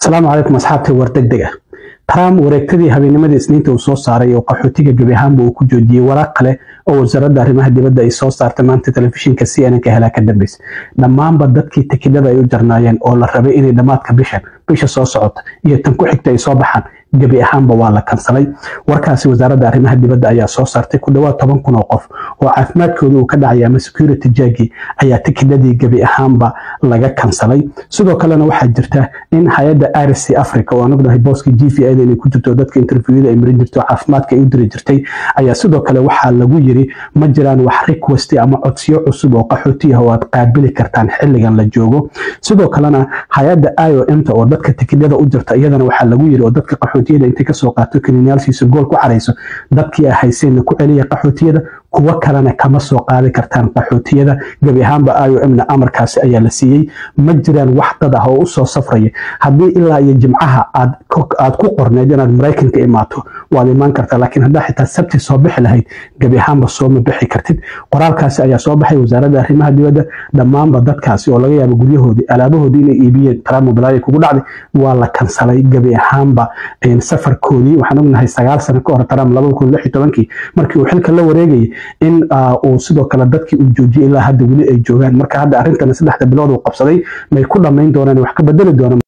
Asalaamu calaykum asxaabta, war degdeg ah. Trump wareegtadii habeennimadii Isniinta uu soo saaray oo qaxootiga gebi ahaanba uu ku joojiyey, waraaq kale oo wasaaradda arrimaha dibadda ay soo saartay maanta telefishinka CNN ka helaa ka dambeysay, dhammaanba dadkii tikidhada ay u jarnaayeen oo la rabay inay dhammaadka bishan, bisha soo socota iyo tan ku xigta ay soo baxaan, gebi ahaanba waa la kansalay. Warkaasi wasaaradda arrimaha dibadda ayaa soo saartay. Ku dhawaad 10,000 oo qof oo caafimaadkooda uu ka dhacay ama security check-gii ayaa tikidhadii gebi ahaanba laga kansalay. Sidoo kalena waxaa jirta in hay-adda IRC Africa, oo aan ognahay booska GVA da inay ku jirto, dadka interviewada ay marin jirto, caafimaadka ay u diri jirtay, ayaa sidoo kale waxaa lagu yiri ma jiraan wax request ama codsiyo cusub oo qaxooti ah oo aad qaabili kartaan xilligan la joogo. Sidoo kalena hay-adda IOM ta oo dadka tikidhada u jirta, iyadana waxaa lagu yiri oo dadka qaxootiyada intay kasoo qaato kaniiniyaalsiisa gool ku carayso, dadkii ay hayseenna ku celiya qaxootiyada, kuwo kalena kama soo qaadi kartaan qaxootiyada. Gebi ahaanba IOM na amarkaasi ayaa la siiyey. Ma jiraan wax dad ah oo usoo safraya. Haddii ilaa iyo Jimcaha aad ku qorneyd inaad Maraykanka imaato, waad imaan kartaa, laakiin haddaa xitaa Sabti soo bixi lahayd, gebi ahaanba sooma bixi kartid. Qoraalkaasi ayaa soo baxay wasaaradda arrimaha dibadda. Dhammaanba dadkaasi oo laga yaabo guryahoodii, alaabahoodii inay iibiyeen, Trump balaayo kugu dhacday, waa la kansalay gebi ahaanba safarkoodii. Waxaan ognahay 9 sano ka hor Trump, 2016-kii, markii uu xilka la wareegayay, in uu sidoo kale dadkii uu joojiyey ilaa hadda weli ay joogaan. Marka hadda arrintan 3-da bilood uu qabsaday may ku dhammayn doonaan, wax ka bedeli doonaan?